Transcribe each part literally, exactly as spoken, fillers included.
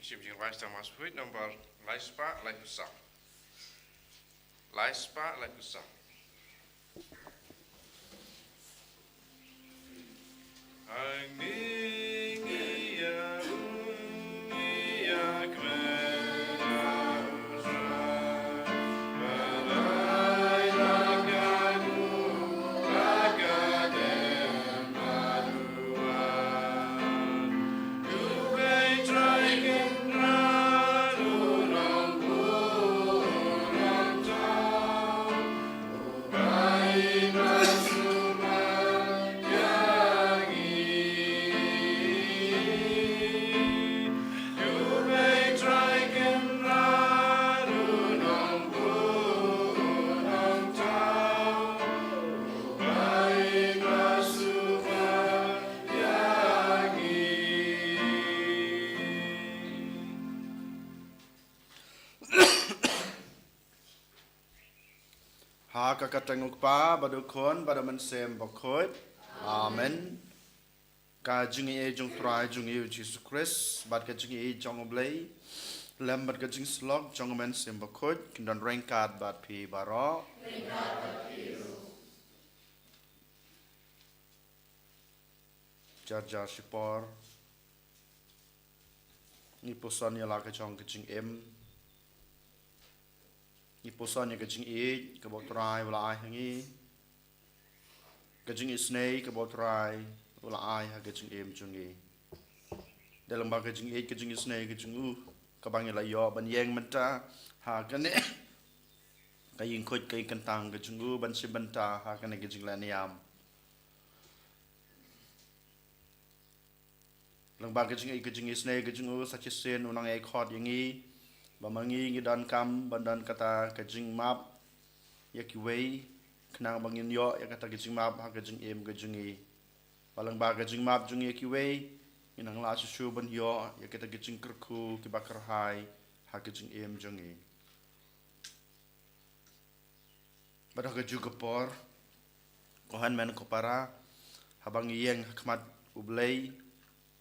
Shim jingrwai tang Mass Fruit number lai spah lai phew saw. Lai spah lai phew saw. Ha ka kyrteng u Kpa bad u Khun bad u Mynsiem Bakhuid. Amen. Ka jingïeit jong u Trai jong ngi u Jisu Khrist bad ka jingïeit jong u Blei lem bad ka jingsyllok jong u Mynsiem Bakhuid kin don ryngkat bad phi baroh. Jar jar shipor ngi puson ïa la ka jong ka jingim. Ngi puson ïa ka jingïeit kaba u Trai u la ai ha ngi, ka jingisynei kaba u Trai u la ai ha ka jingim jong ngi. Dei lyngba ka jingïeit, ka jingisynei ka jong u kaba ngi la ïoh ban ïeng mynta ha kane ka ïing khuid ka ïing kyntang ka jong u, ban shim bynta ha kane ka jingleh niam. Lyngba ka jingïeit, ka jingisynei ka jong u, sa shisien u nang ïai khot ïa ngi ba ma ngi ngi donkam ban don kata ka jingmap ïa kiwei, khnang ba ngin ïoh ïa kata ka jingmap ha ka jingim ka jong ngi. Ba lyngba ka jingmap jong ngi ïa kiwei, ngin nang lah shuh shuh ban ïoh ïa kata ka jingkyrkhu kiba kyrhai ha ka jingim jong ngi. Bad ha kajuh ka por, ko hynmen ko para, haba ngi ïeng ha khmat u Blei,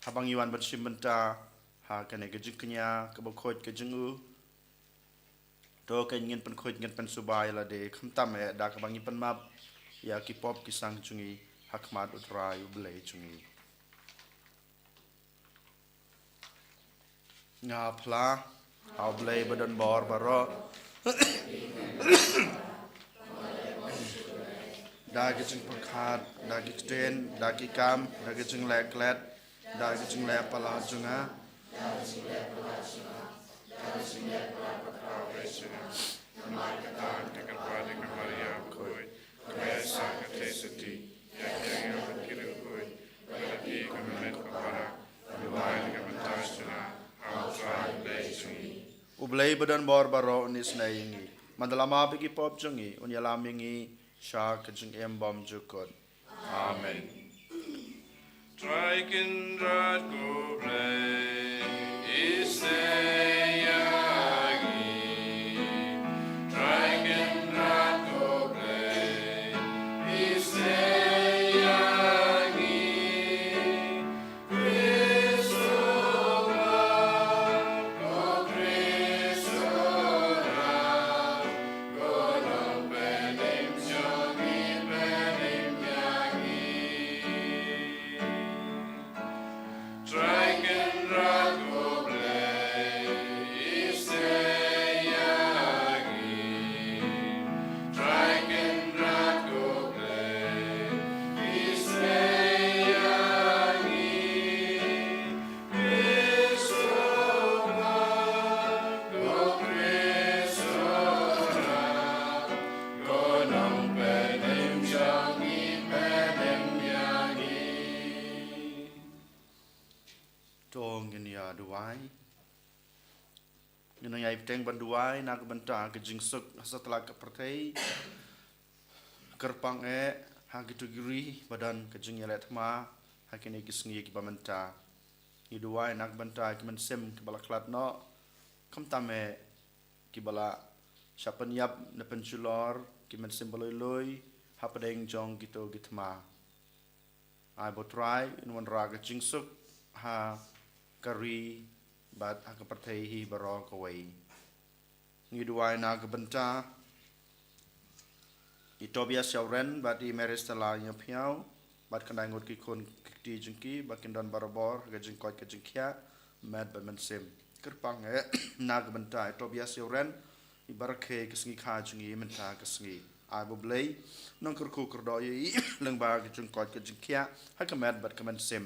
haba ngi wan ban shim bynta ha kane ka jingkñia kaba khuid ka jong u, to kein ngin pynkhuid, ngin pynsuba ïa lade, khamtam eh da kaba ngi pynmap ïa ki pop ki sang jong ngi ha khmat u Trai u Blei jong ngi. Nga phla ha u Blei ba don bor baroh, da ki jingpyrkhat, da ki ktien, da ki kam, da ki jingleh klet, da ki jingleh palat jong nga, namar kata nga kyrpad ïa ka Maria bakhuid, kaba ïaisah ka theisotti, ïa ki angel bad ki riewkhuid, bad ïa phi ko hynmen ko para, ban duwai na ka bynta jong nga ha u Trai u Blei jong ngi. U Blei ba don bor baroh un isynei ïa ngi, bad un ïa map ïa ki pop jong ngi, un ïalam ïa ngi sha ka jingim bymjukut. Amen. Trai Kynrad ko Blei, isynei ïa ngi. Trai Kynrad ko Blei, isynei ïa ngi. Khrist u wan, ko Khrist u wan, ko Nongpynim jong ngi, pynim ïa ngi. Trai Kynrad ko Blei, isynei ïa ngi. Trai Kynrad ko Blei, isynei ïa ngi. Khrist u wan, ko Khrist u wan, ko Nongpynim jong ngi, pynim ïa ngi. To ngin ïa duwai. Ngin nang ïai bteng ban duwai na ka bynta ka jingsuk ha satlak ka pyrthei. Kyrpang eh ha kito ki ri ba don ka jingïaleh thma ha kine ki sngi kiba mynta. Ngi duwai na ka bynta ki mynsiem kiba la khlad noh, khamtam eh kiba la shah pynïap ne pynjulor, ki mynsiem ba lui lui hapdeng jong kito ki thma. Ai ba u Trai un wanrah ka jingsuk ha ka ri bad ha ka pyrthei hi baroh kawei. Ngi duwai na ka bynta i Tobias Ïawren bad i Mary Stella Ïaphiaw, bad khyndai ngut ki khun ki kti jong ki, ba kin don barabor ha ka jingkoit ka jingkhiah, met bad mynsiem. Kyrpang eh na ka bynta i Tobias Ïawren, i barakhe ka sngi kha jong i mynta ka sngi. Ai ba U Blei nongkyrkhu kyrdoh ïa i lyngba ka jingkoit ka jingkhiah ha ka met bad ka mynsiem.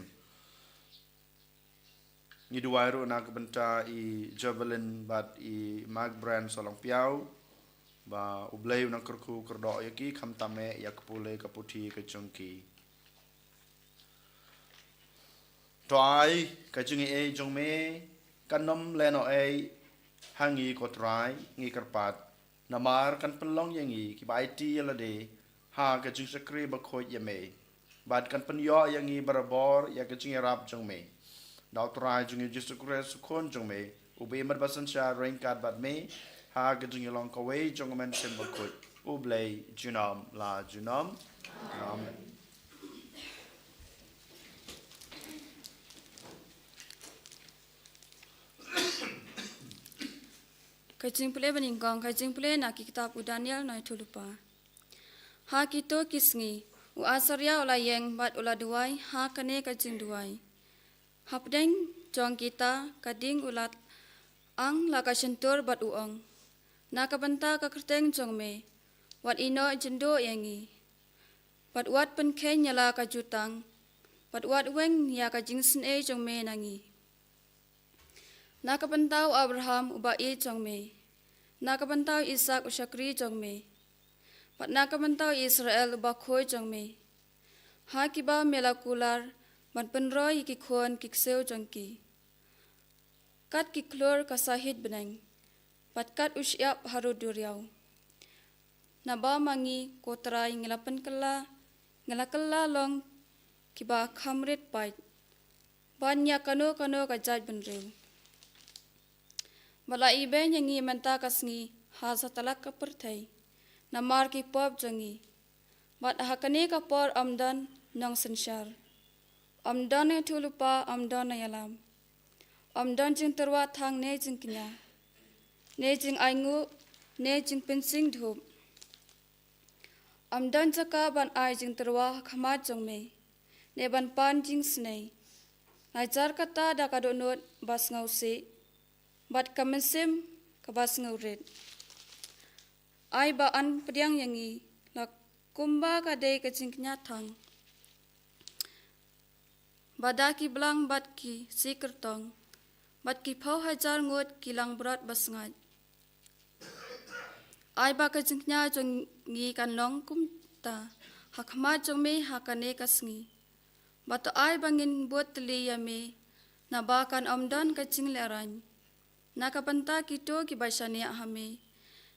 Ngi duwai ruh na ka bynta i Javelin bad i Mark Brand Sohlongphiaw, ba U Blei u nongkyrkhu kyrdoh ïa ki, khamtam eh ïa ka pule ka puthi ka jong ki. To ai ka jingaiei jong me kan ym lehnohei ha ngi, ko Trai, ngi kyrpad. Namar kan pynlong ïa ngi kiba aiti ïa lade ha ka jingshakri bakhuid ïa me, bad kan pynïoh ïa ngi barabor ïa ka jingïarap jong me. Da U Trai jong ngi Jisu Khrist, U Khun jong me, uba im bad ba synshar ryngkat bad me ha ka jingïalong kawei jong U Mynsiem Bakhuid, U Blei junom la junom. Amen. Ka jingpule banyngkong, ka jingpule na ki kitab u Daniel Nongïathuhlypa. Ha kito ki sngi, u Asaria u la ïeng bad u la duwai ha kane ka jingduwai. Hapdeng jong kita ka ding u la ang la ka shyntur bad u ong: Na ka bynta ka kyrteng jong me, wat ïehnoh jynduh ïa ngi. Bad wat pynkheiñ ïa la ka jutang, bad wat weng ïa ka jingisynei jong me na ngi. Na ka bynta u Abraham u ba-ïeit jong me, na ka bynta u Isaak u shakri jong me, bad na ka bynta u Israel u bakhuid jong me, ha kiba me la kular ban pynroi ïa ki khun ki ksiew jong ki. Kat ki khlur ka sahit bneng, bad kat u shyiap harud duriaw. Naba ma ngi, ko Trai, ngi la pynkylla, ngi la kylla long kiba kham rit paid ban ïa kano kano ka jaitbynriew. Ba la ibeiñ ïa ngi mynta ka sngi ha satlak ka pyrthei namar ki pop jong ngi. Bad ha kane ka por ym don nongsynshar, ym don nongïathuhlypa, ym don nongïalam, ym don jingtyrwa thang ne jingkñia, ne jingainguh, ne jingpynsing dhup. Ym don jaka ban ai jingtyrwa ha khmat jong me, ne ban pan jingisynei. Najar kata da ka dohnud ba sngewsih, bad ka mynsiem kaba sngewrit. Ai ba yn pdiang ïa ngi la kumba ka dei ka jingkñia thang, ba da ki blang bad ki siej kyrtong, bad ki phew hajar ngut ki langbrot basngaid. Ai ba ka jingkñia jong ngi kan long kumta ha khmat jong me ha kane ka sngi. Bad to ai ba ngin bud tylli ïa me, naba kan ym don ka jinglehrain na ka bynta kito kiba shaniah ha me.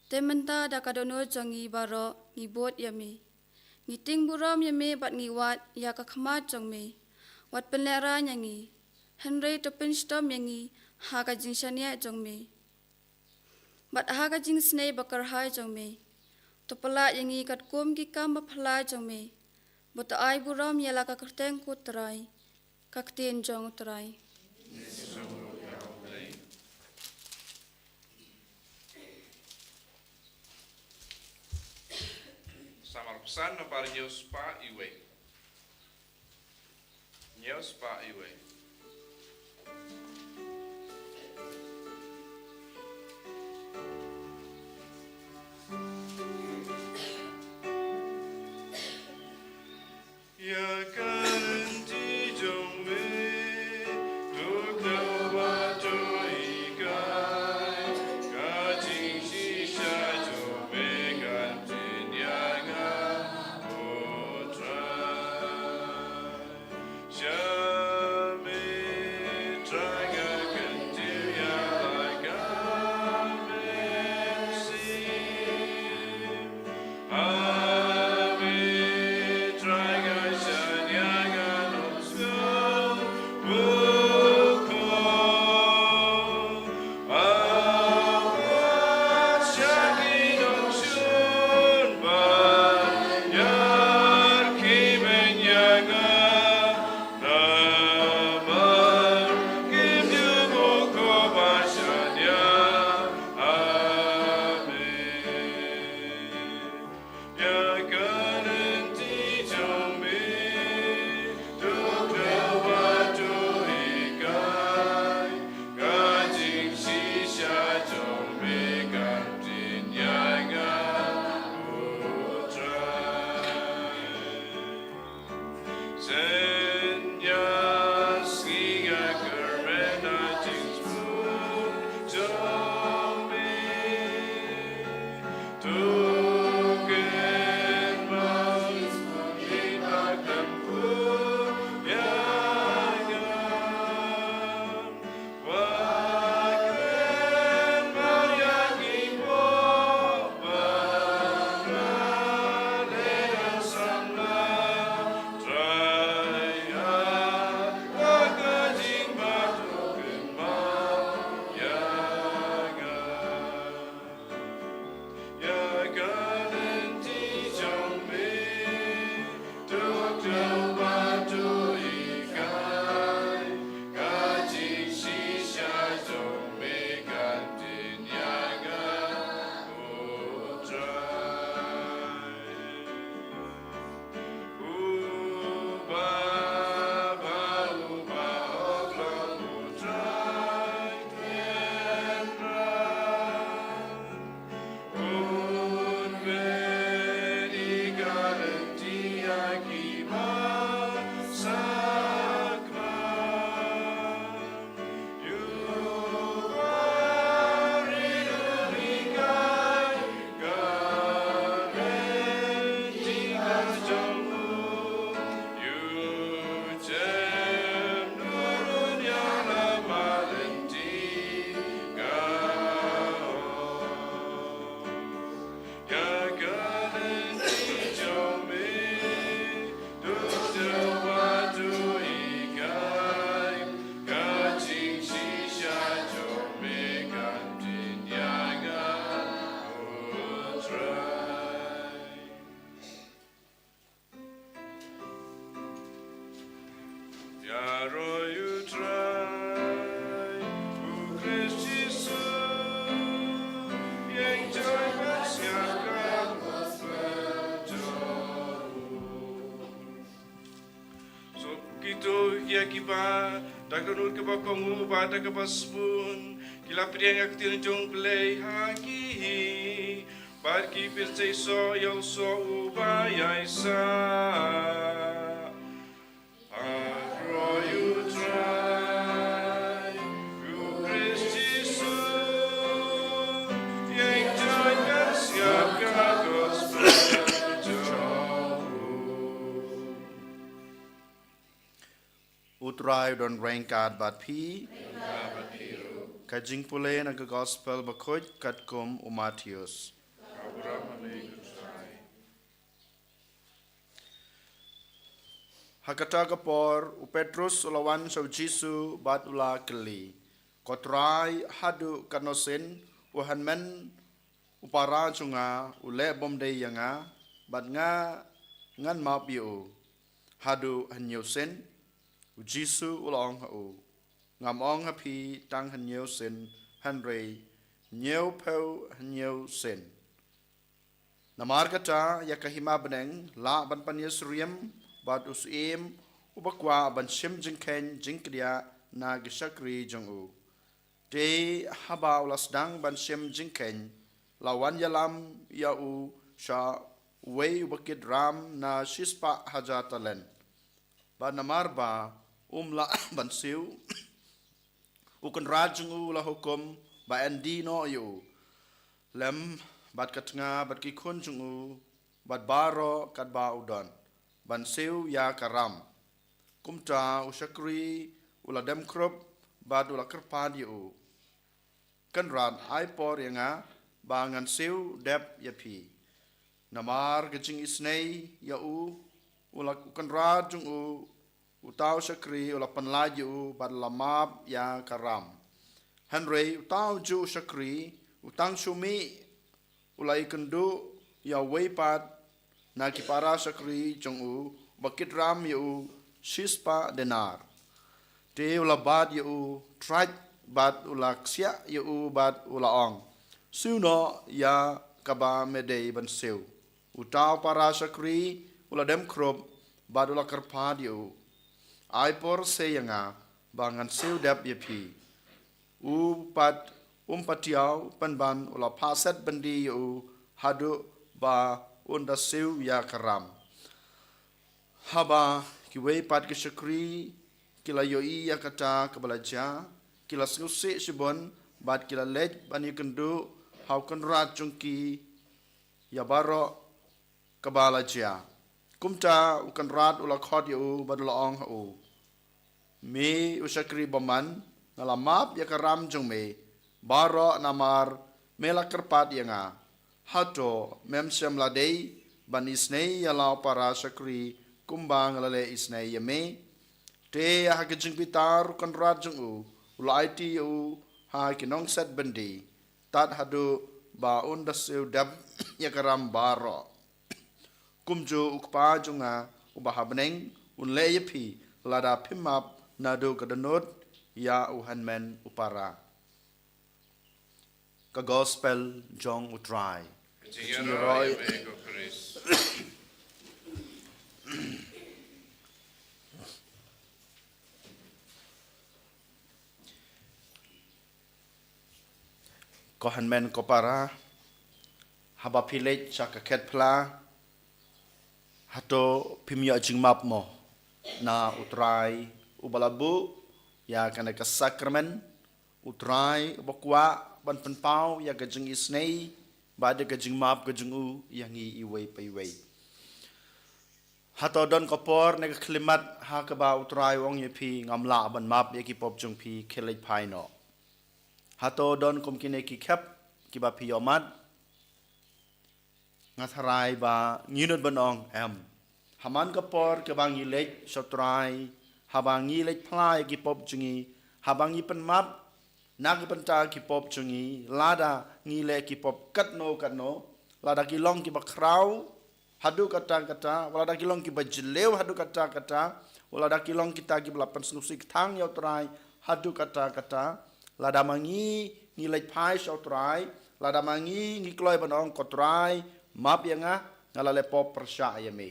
Te mynta da ka dohnud jong ngi baroh ngi bud ïa me. Ngi tieng burom ïa me bad ngi wad ïa ka khmat jong me. Wat pynlehrain ïa ngi, hynrei to pynshitom ïa ngi ha ka jingshaniah jong me, bad ha ka jingisynei bakyrhai jong me. To pyllait ïa ngi katkum ki kam baphylla jong me, bad to ai burom ïa la ka kyrteng, ko Trai. Ka ktien jong u Trai. Samar phew san, nombar hynñiew spah wei. Hynñiew spah wei. Ïa ka lynti jong me, to kdew bad to hikai, ka jingshisha jong me kan pynïaid nga, ko Trai. Sha me Da ka dohnud kaba kohnguh bad da kaba sbun ki la pdiang ïa ka ktien jong U Blei ha ki. Bad ki pynjah soh ïa u soh uba ïaisah. Ïaroh ïa U Trai, U Khrist Jisu, ïeng jaiñ ban shim ka gospel jong u. U Trai u don ryngkat bad phi. Ka jingpule na ka gospel bakhuid katkum u Mathaios. Ha kata ka por u Petrus u la wan sha u Jisu bad u la kylli, Ko Trai, haduh katno sien u hynmen u para jong nga u leh bymdei ïa nga, bad nga ngan map ïa u? Haduh hynñiew sien? U Jisu u la ong ha u, Ngam ong ha phi tang hynñiew sien, hynrei hynñiewphew hynñiew sien. Namar kata ïa ka hima bneng lah ban pynïasyriem, bad u syiem uba kwah ban shim jingkheiñ jingkdiah na ki shakri jong u. Te haba u la sdang ban shim jingkheiñ, la wan ïalam ïa u sha uwei uba kit ram na shispah hajar talent. Bad namar ba um lah ban siew, u kynrad jong u u la hukum ba yn die noh ïa u, lem bad ka tnga bad ki khun jong u, bad baroh katba u don, ban siew ïa ka ram. Kumta u shakri u la dem khrup bad u la kyrpad ïa u, Kynrad, ai por ïa nga ba ngan siew dep ïa phi. Namar ka jingisynei ïa u, u la, u kynrad jong u, uta u shakri u la pynlait ïa u bad la map ïa ka ram. Hynrei uta ujuh u shakri, u tang shu mih u la ïakynduh ïa uwei pat na ki para shakri jong u ba kit ram ïa u shispah denar. Te u la bat ïa u trait bad u la ksiah ïa u bad u la ong, Siew noh ïa kaba me dei ban siew. Uta u para shakri u la dem khrup bad u la kyrpad ïa u, Ai por se ïa nga ba ngan siew dep ïa phi. U pat um patiaw pynban u la phah set byndi ïa u haduh ba un da siew ïa ka ram. Haba kiwei pat ki shakri ki la ïohi ïa kata kaba la jia, ki la sngewsih shibun bad ki la leit ban ïakynduh ha u kynrad jong ki ïa baroh kaba la jia. Kumta u kynrad u la khot ïa u bad u la ong ha u, Me u shakri bymman, nga la map ïa ka ram jong me baroh namar me la kyrpad ïa nga. Hato mem shym la dei ban isynei ïa la u para shakri kumba nga la leh isynei ïa me? Te ha ka jingbitar u kynrad jong u u la aiti ïa u ha ki nongset byndi tad haduh ba un da siew dep ïa ka ram baroh. Kumjuh u Kpa jong nga uba ha bneng un leh ïa phi lada phim map naduh ka dohnud ïa u hynmen u para. Ka Gospel jong u Trai. Ka jingïaroh ïa me ko Khrist. Ko hynmen ko para, haba phi leit sha ka khet phla, hato phim ïoh jingmap mo na u Trai uba la buh ïa kane ka sakramen, u Trai uba kwah ban pynpaw ïa ka jingisynei bad ïa ka jingmap ka jong u ïa ngi iwei pa iwei? Hato don ka por ne ka khyllipmat ha kaba u Trai u ong ïa phi, ngam lah ban map ïa ki pop jong phi, khie leit phai noh? Hato don kum kine ki khep kiba phi ïohmad? Nga tharai ba ngi nud ban ong em. Ha man ka por kaba ngi leit sha u Trai, haba ngi leit phla ïa ki pop jong ngi, haba ngi pynmap na ka bynta ki pop jong ngi, lada ngi leh ki pop katno katno, lada ki long kiba khraw haduh katta katta, lada ki long kiba jylliew haduh katta katta, lada ki long kita kiba la pynsngewsih kthang ïa u Trai haduh katta katta, lada ma ngi ngi leit phai sha u Trai, lada ma ngi ngi kloi ban ong, Ko Trai, map ïa nga, nga la leh pop pyrshah ïa me.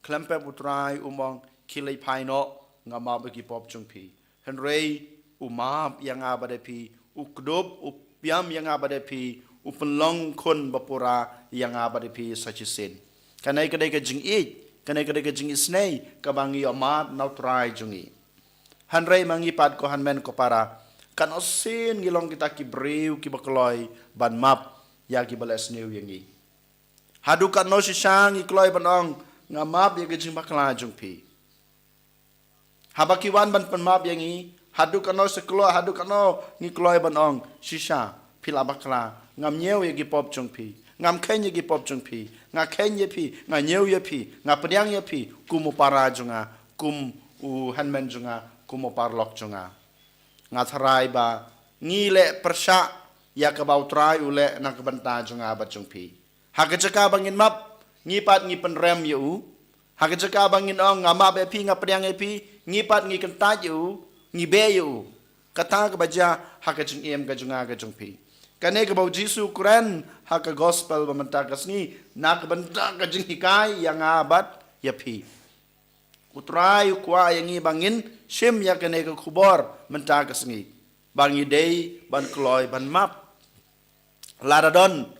Khlem pep u Trai um ong, khie leit phai noh, nga map ïa ki pop jong phi. Hynrei u map ïa nga bad ïa phi, u kdup, u piam ïa nga bad ïa phi, u pynlong khun bapura ïa nga bad ïa phi sa shisien. Kane ka dei ka jingïeit, kane ka dei ka jingisynei kaba ngi ïohmad na U Trai jong ngi. Hynrei ma ngi pat ko hynmen ko para, katno sien ngi long kita ki briew kiba kloi ban map ïa kiba leh sniew ïa ngi. Haduh katno shisha ngi kloi ban ong, nga map ïa ka jingbakla jong phi. Haba ki wan ban pynmap ïa ngi, haduh katno se kloi, haduh katno ngi kloi ban ong, shisha, phi la bakla, ngam ñiew ïa ki pop jong phi, ngam kheiñ ïa ki pop jong phi, nga kheiñ ïa phi, nga ñiew ïa phi, nga pdiang ïa phi, kum u para jong nga, kum u hynmen jong nga, kum u paralok jong nga. Nga tharai ba ngi leh pyrshah ïa kaba U Trai u leh na ka bynta jong nga bad jong phi. Ha ka jaka ba ngin map, ngi pat ngi pynrem ïa u. Ha ka jaka ba ngin ong, nga map ïa phi, nga pdiang ïa phi, ngi pat ngi kyntait ïa u, ngi beh ïa u. Kata kaba jia ha ka jingim ka jong nga ka jong phi. Kane kaba U Jisu u kren ha ka gospel ba mynta ka sngi, na ka bynta ka jinghikai ïa nga bad ïa phi. U Trai u kwah ïa ngi ba ngin shim ïa kane ka khubor mynta ka sngi, ba ngi dei ban kloi ban map. Lada don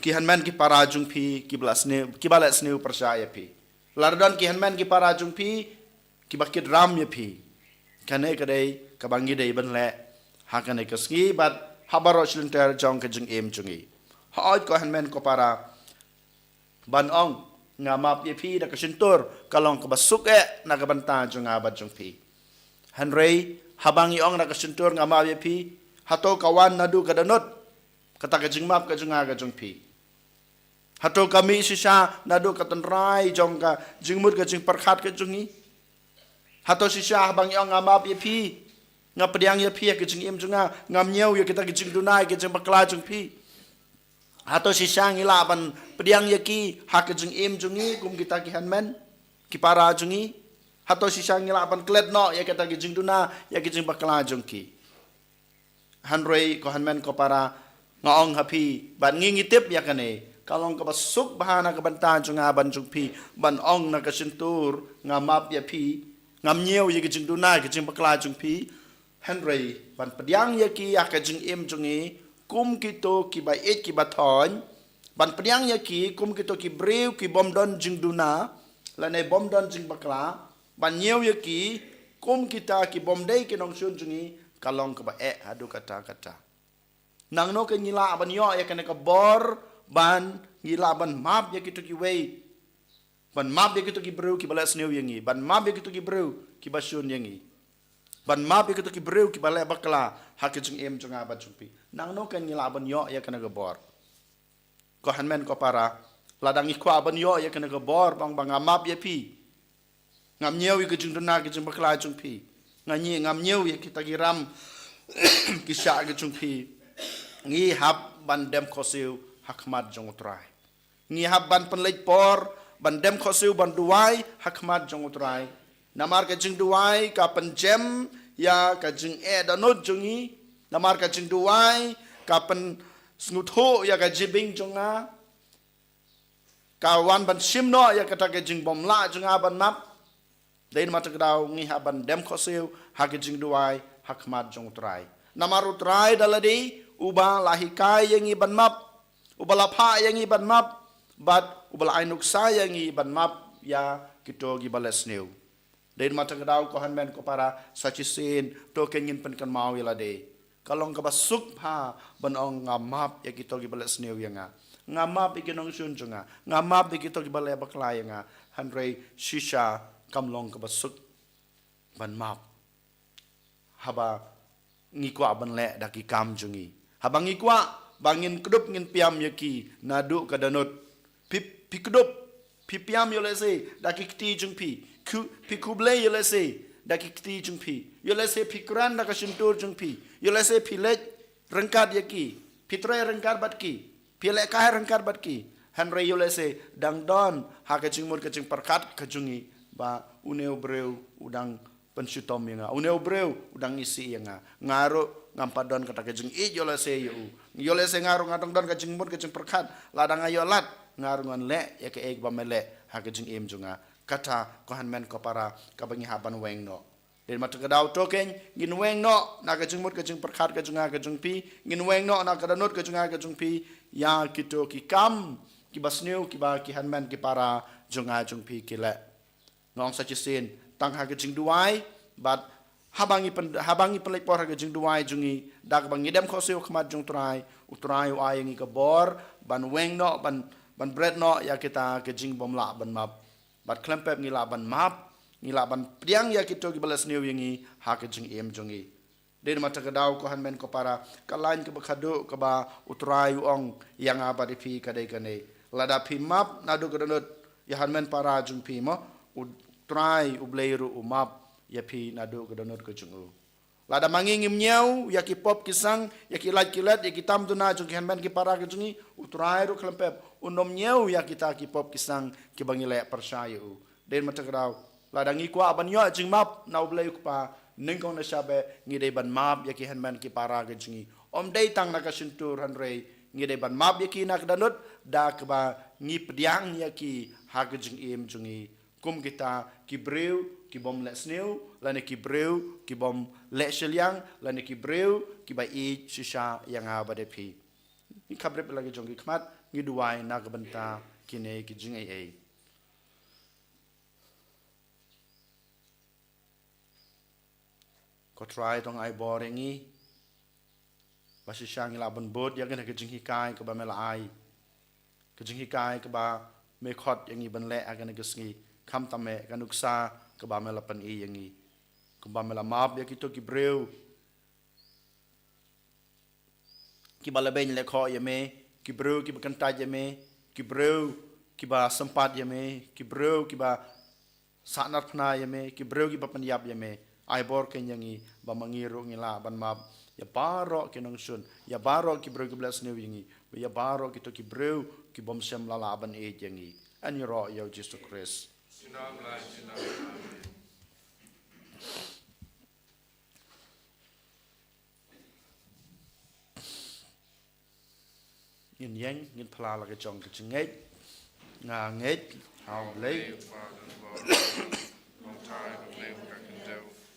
ki hynmen ki para jong phi kiba leh sniew, kiba leh sniew pyrshah ïa phi, lada don ki hynmen ki para jong phi kiba kit ram ïa phi, kane ka dei kaba ngi dei ban leh ha kane ka sngi bad ha baroh shi lynter jong ka jingim jong ngi. Hooid ko hynmen ko para, ban ong, nga map ïa phi da ka shyntur, ka long kaba suk eh na ka bynta jong nga bad jong phi. Hynrei haba ngi ong da ka shyntur, nga map ïa phi, hato ka wan naduh ka dohnud kata ka jingmap ka jong nga ka jong phi? Hato ka mih shisha naduh ka tynrai jong ka jingmut ka jingpyrkhat ka jong ngi? Hato shisha haba ngi ong, nga map ïa phi, nga pdiang ïa phi ha ka jingim jong nga, ngam ñiew ïa kita ki jingduna, ki jingbakla jong phi? Hato shisha ngi lah ban pdiang ïa ki ha ka jingim jong ngi kum kita ki hynmen ki para jong ngi? Hato shisha ngi lah ban klet noh ïa kita ki jingduna, ïa ki jingbakla jong ki? Hynrei ko hynmen ko para, nga ong ha phi, bad ngi ngi tip ïa kane, ka long kaba suk bha na ka bynta jong nga bad jong phi ban ong na ka shyntur, nga map ïa phi, ngam ñiew ïa ki jingduna, ki jingbakla jong phi. Hynrei ban pdiang ïa ki ha ka jingim jong ngi kum kito kiba ïeit kiba thoiñ, ban pdiang ïa ki kum kito ki briew ki bym don jingduna lane bym don jingbakla, ban ñiew ïa ki kum kita ki bym dei ki nongshun jong ngi, ka long kaba eh haduh katta katta. Nangno kan ngi lah ban ïoh ïa kane ka bor ban ngi lah ban map ïa kito kiwei, ban map ïa kito ki briew kiba leh sniew ïa ngi, ban map ïa kito ki briew kiba shun ïa ngi, ban map ïa kito ki briew kiba leh bakla ha ka jingim jong nga bad jong phi? Nangno kan ngi lah ban ïoh ïa kane ka bor? Ko hynmen ko para, lada ngi kwah ban ïoh ïa kane ka bor, ba ong ba nga map ïa phi, ngam ñiew ïa ka jingduna, ka jingbakla jong phi, nga ñi, ngam ñiew ïa kita ki ram ki shah ka jong phi, ngi hap ban dem khohsiew ha khmat jong U Trai. Ngi hap ban pynleit por ban dem khohsiew ban duwai ha khmat jong U Trai. Namar ka jingduwai ka pynjem ïa ka jingeh dohnud jong ngi. Namar ka jingduwai ka pynsngewthuh ïa ka jingbieit jong nga, ka wan ban shim noh ïa kata ka jingbymlah jong nga ban map. Dei namar kata ka daw ngi hap ban dem khohsiew ha ka jingduwai ha khmat jong U Trai. Namar U Trai da lade uba la hikai ïa ngi ban map, uba la phah ïa ngi ban map, bad uba la ai nuksa ïa ngi ban map ïa kito kiba leh sniew. Dei namar kata ka daw ko hynmen ko para, sa shisien to kan ngin pynkynmaw ïa lade. Ka long kaba suk bha ban ong, nga map ïa kito kiba leh sniew ïa nga, nga map ïa ki nongshun jong nga, nga map ïa kito kiba leh bakla ïa nga. Hynrei shisha kam long kaba suk ban map haba ngi kwah ban leh da ki kam jong ngi, haba ngi kwah ba ngin kdup ngin piam ïa ki naduh ka dohnud. Phi, phi kdup, phi piam ïoh lehse da ki kti jong phi. Khu-, phi khublei ïoh lehse da ki kti jong phi. Ïoh lehse phi kren da ka shyntur jong phi. Ïoh lehse phi leit ryngkat ïa ki, phi trei ryngkat bad ki, phi lehkai ryngkat bad ki. Hynrei ïoh lehse dang don ha ka jingmut ka jingpyrkhat ka jong ngi ba une u briew u dang pynshitom ïa nga, une u briew u dang isih ïa nga. Nga ruh ngam pat don kata ka jingïeit ïoh lehse ïa u. Ïoh lehse nga ruh nga dang don ka jingmut ka jingpyrkhat, lada nga ïoh lad nga ruh ngan leh ïa kaei ba me leh ha ka jingim jong nga. Kata ko hynmen ko para kaba ngi hap ban weng noh. Dei namar kata ka daw to kein, ngin weng noh na ka jingmut ka jingpyrkhat ka jong nga ka jong phi, ngin weng noh na ka dohnud ka jong nga ka jong phi ïa kito ki kam kiba sniew kiba ki hynmen ki para jong nga jong phi ki leh. Nga ong sa shisien, tang ha ka jingduwai, bad haba ngi pyn-, haba ngi pynleit por ha ka jingduwai jong ngi, da kaba ngi dem khohsiew ha khmat jong U Trai, U Trai u ai ïa ngi ka bor ban weng noh, ban, ban bret noh ïa kita ki jingbymlah ban map. Bad khlem pep ngi lah ban map, ngi lah ban pdiang ïa kito kiba la sniew ïa ngi ha ka jingim jong ngi. Dei namar kata ka daw ko hynmen ko para, ka lain kaba khadduh kaba U Trai u ong ïa nga bad ïa phi ka dei kane. Lada phi map naduh ka dohnud ïa hynmen para jong phi mo, U Trai U Blei ruh u map ïa phi naduh ka dohnud ka jong u. Lada ma ngi ngim ñiew ïa ki pop ki sang, ïa ki lait ki let, ïa ki tam duna jong ki hynmen ki para ka jong ngi, U Trai ruh khlem pep un ym ñiew ïa kita ki pop ki sang kiba ngi leh pyrshah ïa u. Dei namar kata ka daw, lada ngi kwah ban ïoh jingmap na U Blei U Kpa, nyngkong na shabar ngi dei ban map ïa ki hynmen ki para ka jong ngi. Ym dei tang na ka shyntur hynrei ngi dei ban map ïa ki na ka dohnud, da kaba ngi pdiang ïa ki ha ka jingim jong ngi. Kum kita ki briew ki bym leh sniew, lane ki briew ki bym leh shiliang, lane ki briew kiba ïeit shisha ïa nga bad ïa phi. Ngi khapbrip la ki jong ki khmat, ngi duwai na ka bynta kine ki jingaiei. Ko Trai to ai bor ïa ngi ba shisha ngi lah ban bud ïa kane ka jinghikai kaba me la ai, ka jinghikai kaba me khot ïa ngi ban leh ha kane ka sngi, khamtam eh ka nuksa kaba me la pyni ïa ngi, kumba me la map ïa kito ki briew kiba la beiñ leh khoh ïa me, ki briew kiba kyntait ïa me, ki briew kiba sympat ïa me, ki briew kiba sahnarphna ïa me, ki briew kiba pynïap ïa me. Ai bor kein ïa ngi ba ma ngi ruh ngi lah ban map ïa baroh ki nongshun, ïa baroh ki briew kiba leh sniew ïa ngi, bad ïa baroh kito ki briew ki bym shym la lah ban ïeit ïa ngi. Yn ïaroh ïa U Jisu Khrist. Ngin ïeng, ngin phla la ka jong ka jingngeit. Nga ngeit ha U Blei.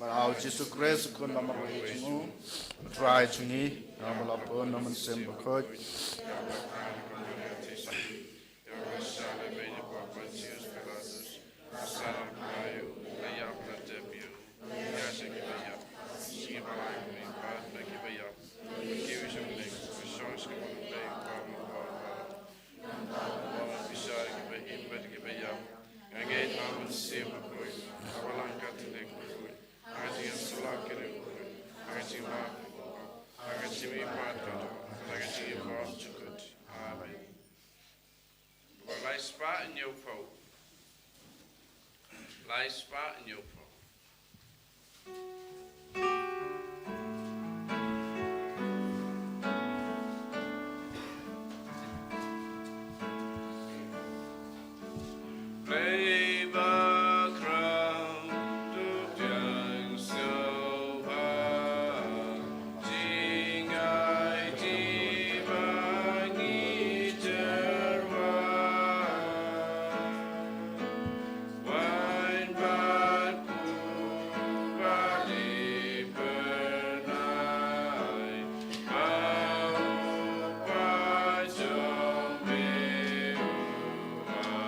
Bad ha U Jisu Khrist, U Khun ba marwei jong U Trai jong ngi, uba la pun na U Mynsiem Bakhuid. Amen. Ba lai spah hynñiew phew. Lai spah hynñiew phew. Blei ba khraw, to pdiang sngewbha, jingaiñ ba ngi jyrwa. Waiñ bad pur ba li pynai, ba u Kpa jong me u ai.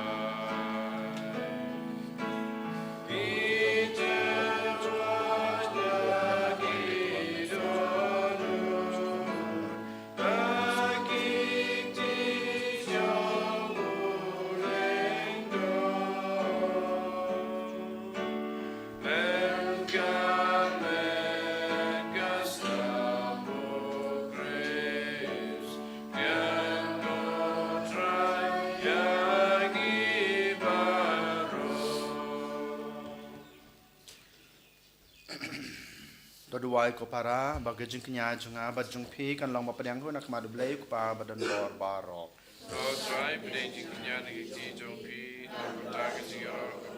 To duwai ko para, ba ka jingkñia jong nga bad jong phi kan long ba pdiang na khmat U Blei U Kpa ba don bor baroh. Ko Trai, pdiang jingkñia na ka kti jong phi, na ka bynta ka jingïaroh ka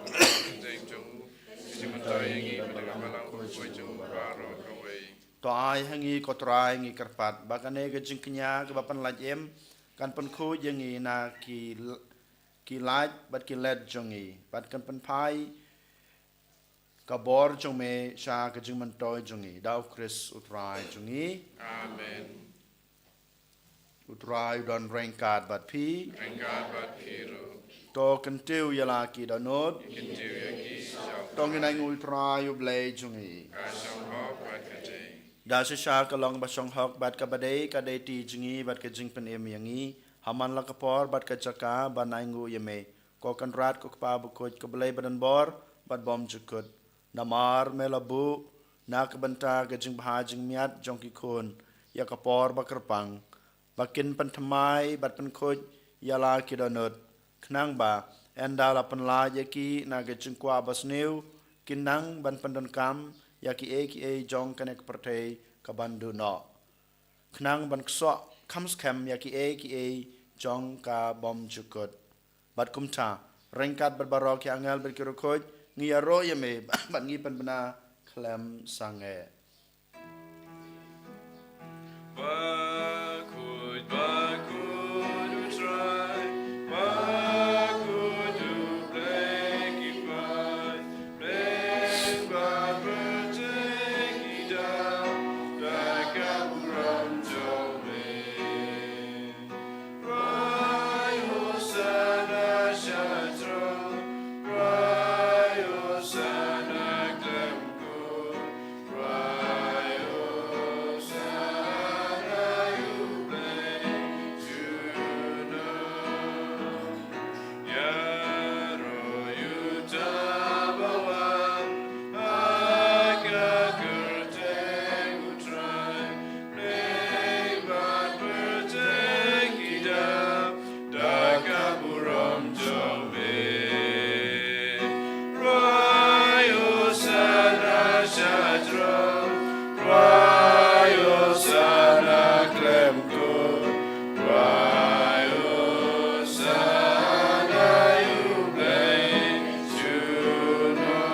kyrteng jong u, ka jingmyntoi ïa ngi bad ïa ka balang bakhuid jong u baroh kawei. To ai ha ngi ko Trai, ngi kyrpad, ba kane ka jingkñia kaba pynlait im kan pynkhuid ïa ngi na ki l-, ki lait bad ki let jong ngi, bad kan pynphai Ka bor jong me sha ka jingmyntoi jong ngi, da U Khrist U Trai jong ngi. Amen. U Trai u don ryngkat bad phi. Ryngkat bad phi ruh. To kyntiew ïa la ki dohnud. Kyntiew ïa ki sha U Trai. To ngin ainguh ïa U Trai U Blei jong ngi. Ka shong hok bad ka dei. Da shisha ka long ba shong hok bad kaba dei, ka dei ti jong ngi bad ka jingpynim ïa ngi ha man la ka por bad ka jaka ban ainguh ïa me, ko Kynrad, ko Kpa bakhuid, ko Blei badonbor bad bymjukut. Namar me la buh na ka bynta ka jingbha jingmiat jong ki khun ïa ka por ba kyrpang, ba kin pynthymmai bad pynkhuid ïa la ki dohnud, khnang ba ynda la pynlait ïa ki na ka jingkwah basniew, kin nang ban pyndonkam ïa kiei kiei jong kane ka pyrthei ka ban duh noh, khnang ban ksoh kham skhem ïa kiei kiei jong ka bymjukut. Bad kumta, ryngkat bad baroh ki angel bad ki riewkhuid, ngi ïaroh ïa me bad ngi pynbna khlem sangeh. Bakhuid, bakhuid U Trai, bakhuid U Blei ki paid, Blei ba pyrthei ki dap da ka burom jong me. Cry Hosanna sha throne, cry Hosanna khlem kut, cry Hosanna U Blei junom. Ïaroh ïa uta ba wan ha ka kyrteng U Trai, Blei ba pyrthei ki dap da ka burom jong me. Cry Hosanna sha throne, cry Hosanna khlem kut, cry Hosanna U Blei junom.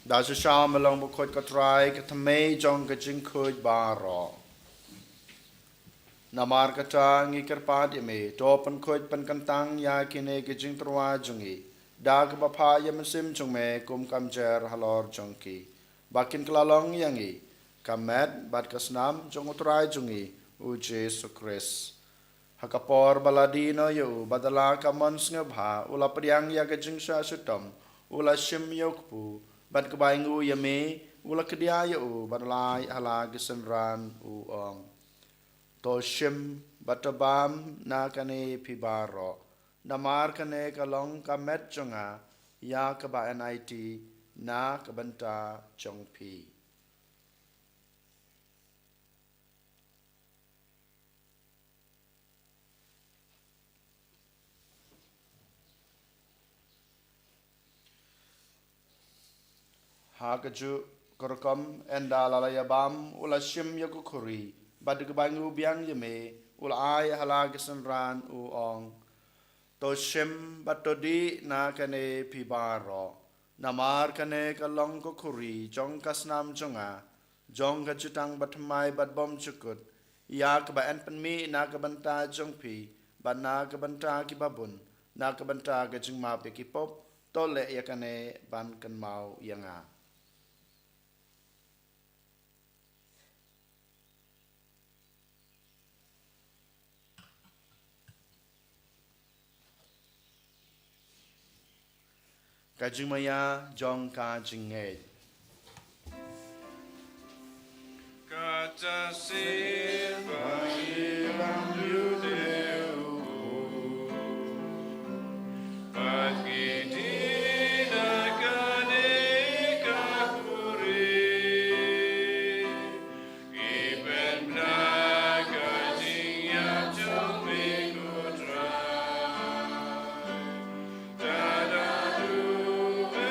Da shisha me long bakhuid ko Trai, ka thymmei jong ka jingkhuid baroh. Namar kata ngi kyrpad ïa me, to pynkhuid pynkyntang ïa kine ki jingtyrwa jong ngi da kaba phah ïa u Mynsiem jong me kum ka mjer halor jong ki, ba kin kylla long ïa ngi ka met bad ka snam jong U Trai jong ngi U Jisu Khrist. Ha ka por ba la die noh ïa u bad da la ka mon sngewbha u la pdiang ïa ka jingshah shitom, u la shim ïa u kpu, bad kaba ainguh ïa me u la kdiah ïa u bad la ai ha la ki synran, u ong: To shim bad to bam na kane phi baroh, namar kane ka long ka met jong nga ïa kaba yn aiti na ka bynta jong phi. Ha kajuh ka rukom, ynda la la ïabam, u la shim ïa ka khuri, bad da kaba ainguh biang ïa me u la ai ha la ki synran, u ong: To shim bad to dih na kane phi baroh, namar kane ka long ka khuri jong ka snam jong nga, jong ka jutang bathymmai bad bymjukut, ïa kaba yn pynmih na ka bynta jong phi bad na ka bynta kiba bun na ka bynta ka jingmap ïa ki pop. To leh ïa kane ban kynmaw ïa nga. Ka jingmaïa jong ka jingngeit. Kata sien ba ngi lam ïa u, bad ngi dih na kane ka khuri. Ngi pynbna ka jingïap jong me ko Trai, ynda haduh phi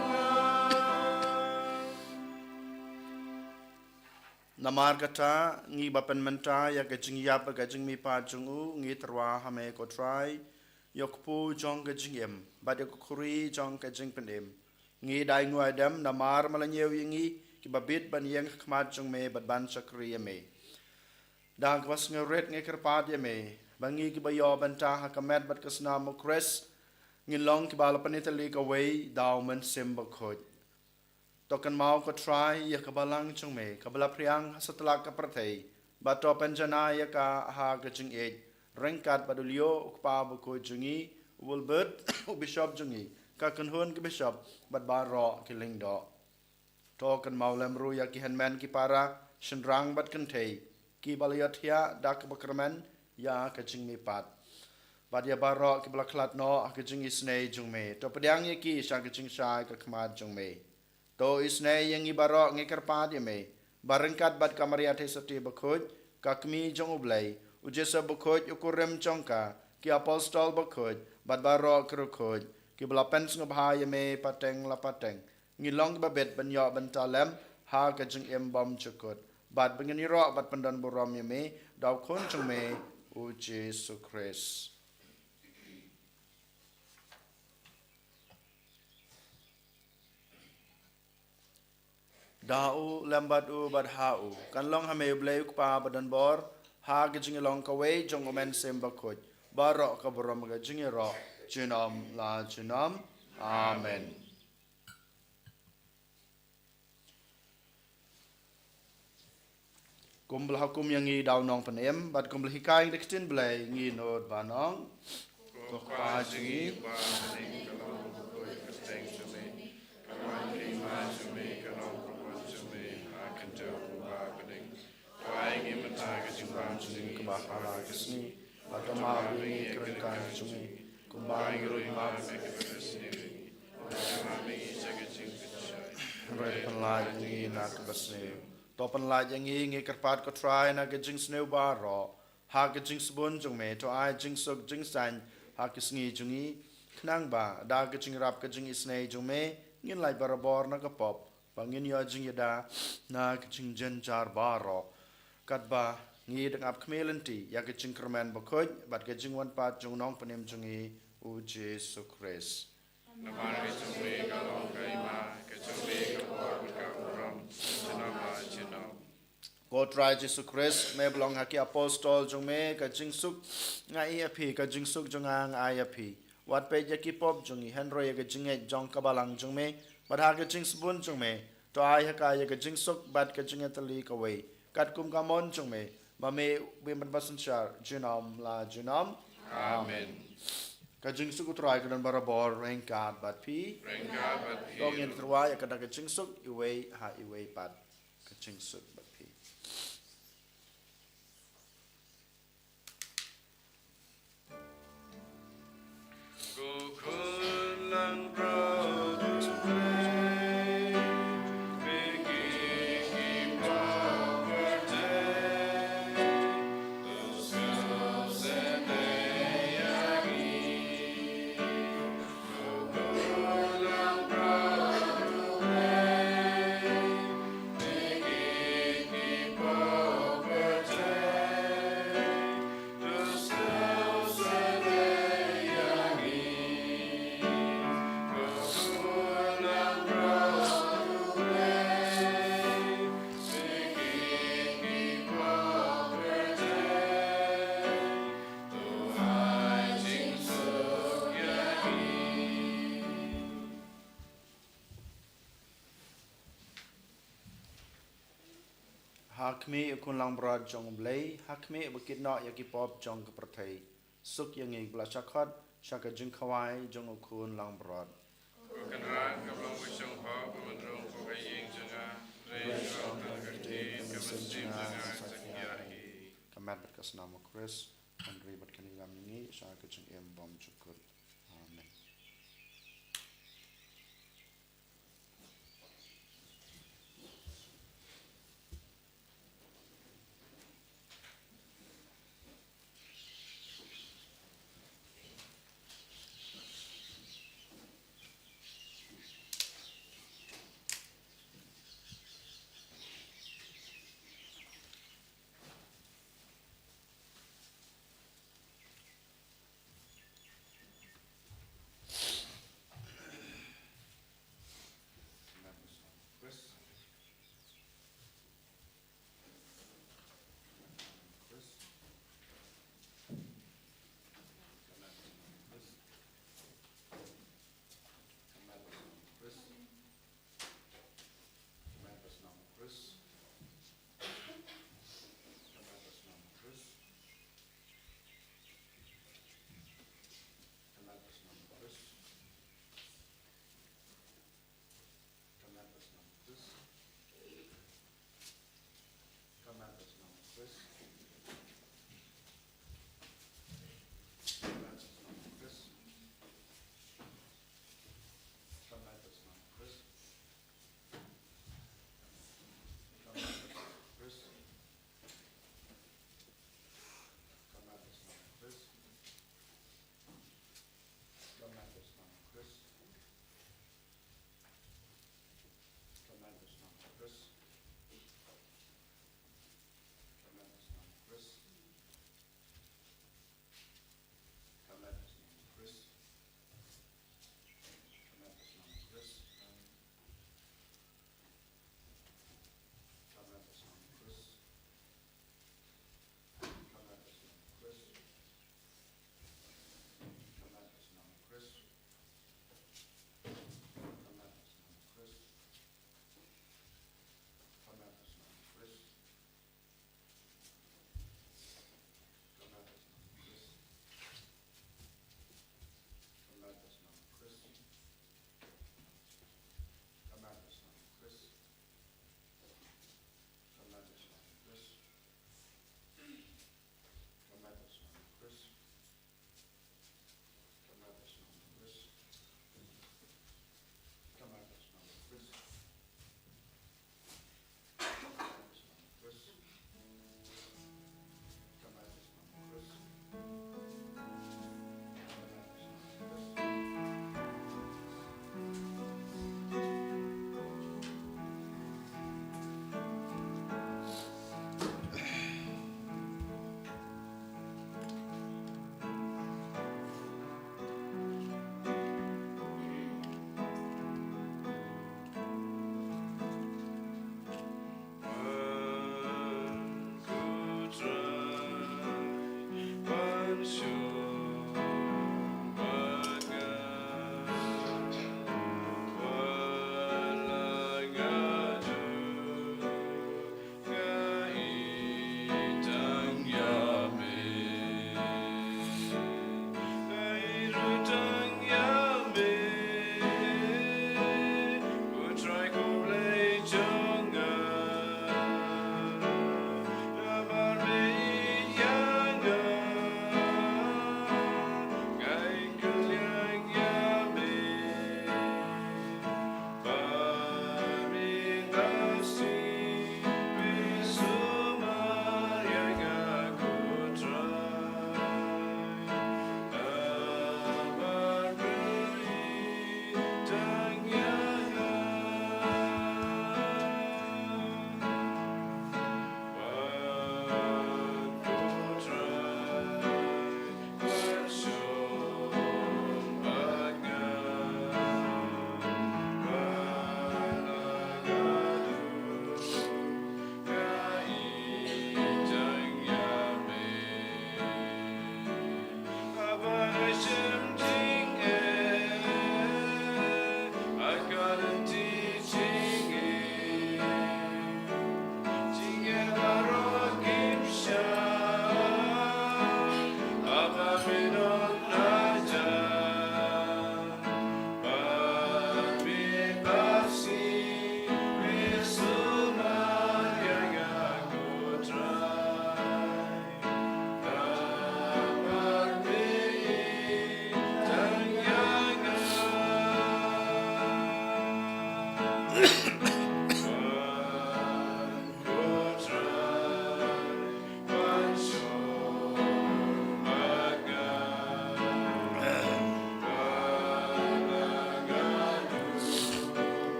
wan. Namar kata, ngi ba pynmynta ïa ka jingïap bad ka jingmihpat jong u, ngi tyrwa ha me ko Trai, ïa u kpu jong ka jingim bad ïa ka khuri jong ka jingpynim. Ngi da ainguh aidem namar me la ñiew ïa ngi kiba bit ban ïeng ha khmat jong me bad ban shakri ïa me. Da kaba sngewrit ngi kyrpad ïa me ba ngi kiba ïoh bynta ha ka met bad ka snam u Khrist, Ngin long kiba la pynitylli kawei da u Mynsiem Bakhuid. To kynmaw ko Trai ïa ka balang jong me kaba la phriang ha satlak ka pyrthei, bad to pynjanai ïa ka ha ka jingïeit, ryngkat bad u Leo u kpa bakhuid jong ngi, u Wilbert u bishop jong ngi, ka kynhun ki bishop bad baroh ki lyngdoh. To kynmaw lem ruh ïa ki hynmen ki para, shynrang bad kynthei, kiba la ïohthiah da kaba kyrmen ïa ka jingmihpat, bad ïa baroh kiba la khlad noh ha ka jingisynei jong me. To pdiang ïa ki sha ka jingshai ka khmat jong me. To isynei ïa ngi baroh, ngi kyrpad ïa me, ba ryngkat bad ka Maria Theisotti Bakhuid, ka Kmie jong U Blei, u Joseph Bakhuid u kurim jong ka, ki apostol bakhuid bad baroh ki riewkhuid kiba la pynsngewbha ïa me pateng la pateng, ngin long kiba bit ban ïoh bynta lem ha ka jingim bymjukut, bad ba ngin ïaroh bad pyndonburom ïa me da u Khun jong me, u Jisu Khrist. Da u, lem bad u, bad ha u, kan long ha me U Blei U Kpa badonbor, ha ka jingïalong kawei jong U Mynsiem Bakhuid, baroh ka burom ka jingïaroh junom la junom. Amen. Kumba la hukum ïa ngi da u Nongpynim, bad kumba la hikai da ka ktien Blei, ngin nud ban ong. Ko Kpa jong ngi ba ha bneng, ka long bakhuid ka kyrteng jong me, ka wan ka hima jong me, ka long ka mon jong me ha ka khyndew kumba ha bneng. To ai ngi mynta ka jingbam jong ngi kaba ha la ka sngi, bad to map ïa ngi ki ryngkat jong ngi, kumba ngi ruh ngi map ïa kiba sngewsih ïa ngi, bad to phah ïa ngi sha ka jingpynshai, hynrei to pynlait ïa ngi na kaba sniew. To pynlait ïa ngi, ngi kyrpad ko Trai, na ka jingsniew baroh, ha ka jingsbun jong me, to ai jingsuk jingsaiñ ha ka sngi jong ngi, khnang ba da ka jingïarap ka jingisynei jong me, ngin lait barabor na ka pop, ba ngin ïoh jingïada na ka jingjynjar baroh, katba ngi dang ap khmih lynti ïa ka jingkyrmen bakhuid bad ka jingwan pat jong u Nongpynim jong ngi, u Jisu Khrist. Namar ka jong me ka long ka hima, ka jong me ka por bad ka burom, junom la junom. Ko Trai Jisu Khrist, me ba la ong ha ki apostol jong me, ka jingsuk nga ai ïa phi, ka jingsuk jong nga nga ai ïa phi. Wat peit ïa ki pop jong ngi, hynrei ïa ka jingngeit jong ka balang jong me, bad ha ka jingsbun jong me, to ai ha ka ïa ka jingsuk bad ka jingïatylli kawei, katkum ka mon jong me, ba me u Blei ba synshar junom la junom. Amen. Ka jingsuk u Trai ka don barabor ryngkat bad phi. Ryngkat bad phi. To ngin tyrwa ïa ka da ka jingsuk iwei ha iwei pat. Ka jingsuk bad phi. Ha khmih u khun langbrot jong U Blei, ha khmih ba kit noh ïa ki pop jong ka pyrthei. Suk ïa ngi ba la shah khot sha ka jingkhawai jong u khun langbrot. Ko Kynrad, ka long ba shong hok ba man rung ko ka ïing jong nga, hynrei shong tang ka ktien ka mynsiem jong nga sa ïa hi. Ka met bad ka snam u Khrist, kan ri bad kan ïalam ïa ngi sha ka jingim bymjukut. Amen.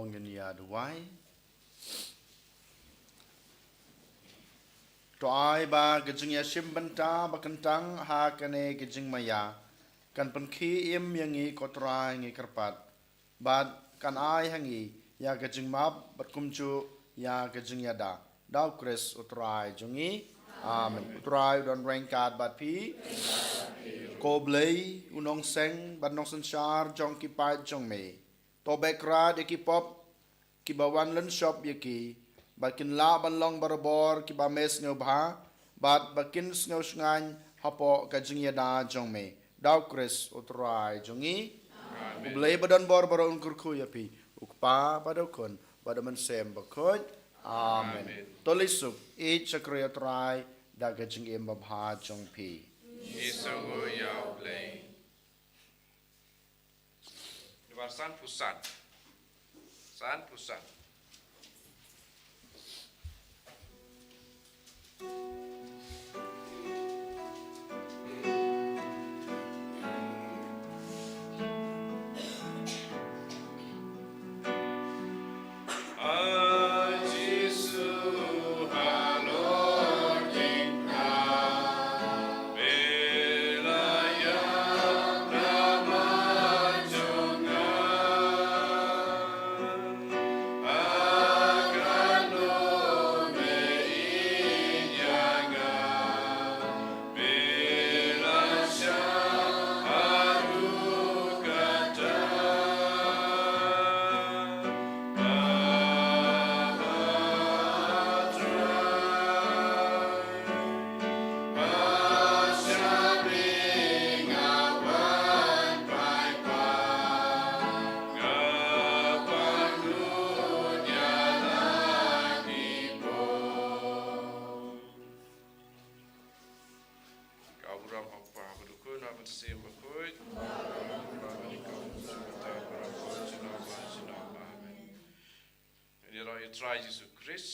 Ngin ïa duwai. To ai ba ka jingïashim bynta ba kyntang ha kane ka jingmaïa kan pynkhie im ïa ngi, ko Trai, ngi kyrpad, bad kan ai ha ngi ïa ka jingmap bad kumjuh ïa ka jingïada, da U Khrist U Trai jong ngi. Amen. U Trai u don ryngkat bad phi. Ko Blei u nongseng bad nongsynshar jong ki paid jong me, to beh krat ïa ki pop kiba wan lynshop ïa ki, ba kin lah ban long barabor kiba me sngewbha bad ba kin sngewshngaiñ hapoh ka jingïada jong me, da U Khrist U Trai jong ngi. Amen. U Blei ba don bor baroh un kyrkhu ïa phi, U Kpa bad U Khun bad U Mynsiem Bakhuid. Amen. Amen. To leit suk, ïeit shakri ïa U Trai da ka jingim babha jong phi. Ngi sngewnguh ïa U Blei. Number sanphew san. Sanphew san. Ka burom ha U Kpa bad U Khun bad U Mynsiem Bakhuid. Amen. Ïaroh ïa U Trai Jisu Khrist.